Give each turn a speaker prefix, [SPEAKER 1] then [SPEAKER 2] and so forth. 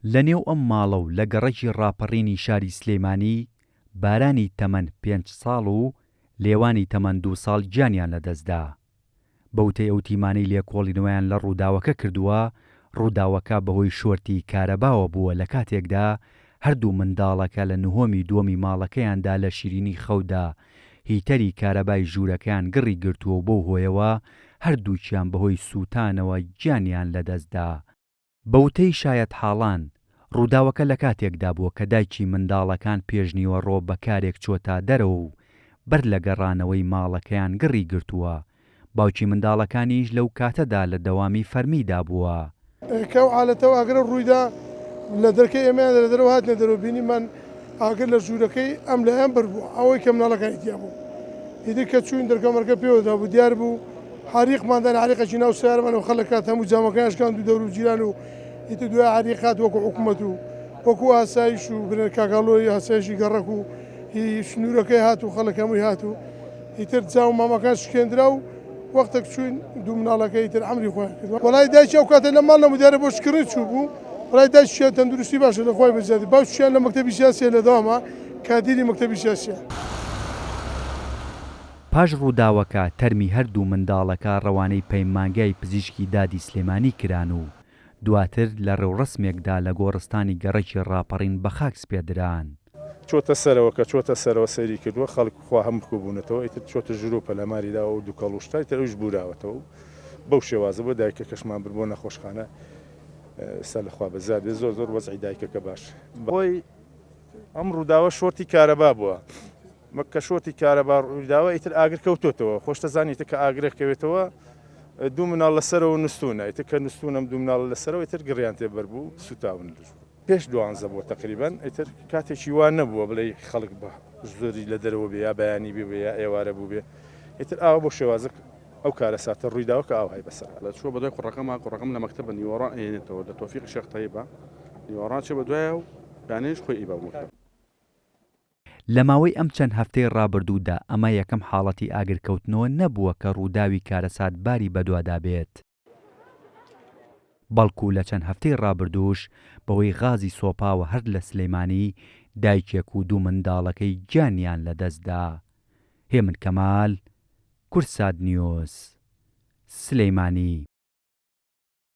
[SPEAKER 1] لە نێو ئەم ماڵە و لە گەڕەکی ڕاپەڕینی شاری سلێمانی بارانی تەمەن پێنج ساڵ و لێوانی تەمەن دوو ساڵ گیانیان لەدەستدا. بە وتەی ئەو تیمانەی لێکۆڵینەوەیان لە ڕووداوەکە کردووە، ڕووداوەکە بەهۆی شۆرتی کارەباوە بووە لە کاتێکدا هەردوو منداڵەکە لە نهۆمی دووەمی ماڵەکەیاندا لە شیرینی خەودا هیتەری کارەبای ژوورەکەیان گڕی گرتووە و بەو هۆیەوە هەردووکیان بەهۆی سووتانەوە گیانیان لەدەستدا. بە وتەی شایەتحاڵان، ڕووداوەکە لە کاتێکدا بووە کە دایکی منداڵەکان پێشنیوەڕۆ بە کارێک چۆتە دەرەوە و بەر لە گەڕانەوەی ماڵەکەیان گڕی گرتووە، باوکی منداڵەکانیش لەو کاتەدا لە دەوامی فەرمیدا بووە.
[SPEAKER 2] کە ئەو حالەتە و ئاگرە ڕوویدا لە دەرکەی ئێمەیان لە دەرەوە هاتنە دەرەوە بینیمان ئاگر لە ژوورەکەی ئەم لایان بەر بوو ئەوەی کە مناڵەکانی تیا بوو ئیتر کە چووین دەرکە مەرکە پێوە درابوو دیار بوو حریقمان دانا حریقێکی ناو سەیارەمان و خەڵک هات هەموو جامەکەیان شکاند و دەور و جیران و ئیتر دوای حریق هات وەکو حکومەت و وەکو ئاسایش و برێن کاکاڵۆی ئاسایشی گەڕەک و هی سنوورەکەی هات و خەڵک هەمووی هات و ئیتر جام و مامەکان شکێندرا و وەختێک چووین دوو مناڵەکە ئیتر عەمری خۆیان کرد وەڵای دایکی ئەو کاتە لە ماڵ نەبوو دیارە بۆ شکڕین چوو بوو وەڵای دایکیان تەندروستی باشە لە خوای بەزیادی باوکیان لە مەکتەبی سیاسیە لە دەوامە کادیری مەکتەبی سیاسیە.
[SPEAKER 1] پاش ڕووداوەکە تەرمی هەردوو منداڵەکە ڕەوانەی پەیمانگای پزیشکی دادی سلێمانی کران و دواتر لە ڕێوڕەسمێکدا لە گۆڕستانی گەڕەکی ڕاپەڕین بەخاک سپێردران.
[SPEAKER 3] چۆتە سەرەوە کە چۆتە سەرەوە سەیری کردووە خەڵک خوا هەموو کۆبوونەتەوە ئیتر چۆتە ژوورەوە پەلاماری داوە ئەو دوکەڵ و شتە ئیتر ئەویش بوراوەتەوە و بەو شێوازە بۆ دایکەکەشمان برد بۆ نەخۆشخانە ئێستا لە خوا بەزیاد بێت زۆر زۆر وەزعی دایکەکە باش. بەهۆی ئەم ڕووداوە شۆرتی کارەبا بووە وەک کە شۆرتی کارەبا ڕوویداوە ئیتر ئاگر کەوتۆتەوە خۆشتە زانی ئیتر کە ئاگرێک کەوێتەوە دوو مناڵ لەسەرەوە نوستوونە ئیتر کە نوستوونە ئەم دوو مناڵە لەسەرەوە ئیتر گڕیان تێ بەربوو سووتاون لە ژوور. پێش دوانزە بووە تەقریبەن ئیتر کاتێکی وا نەبووە بڵێی خەڵک بە زۆری لە دەرەوە بێ یا بەیانی بێ یا ئێوارە بووبێ ئیتر ئاوا بۆ شێوازە ئەو کارەساتە ڕوویداوە کە ئاوهای بەسەر هات.
[SPEAKER 4] چووە بەدوای کوڕەکەما، کوڕەکەم لە مەکتەبە نیوەڕان ئەیەنێتەوە لە تۆفیقی شێخ تەیبە، نیوەڕان چێ بەدوایە و بەیانیش خۆی ئەیبا بۆ مەکتەب.
[SPEAKER 1] لە ماوەی ئەم چەند هەفتەی ڕابردوودا ئەمە یەکەم حاڵەتی ئاگرکەوتنەوە نەبووە کە ڕووداوی کارەساتباری بەدوادا بێت. بەڵکو لە چەند هەفتەی ڕابردووش بەهۆی غازی سۆپاوە هەر لە سلێمانی دایکێک و دوو منداڵەکەی گیانیان لەدەستدا. هێمن کەمال، کوردسات نیوز، سلێمانی.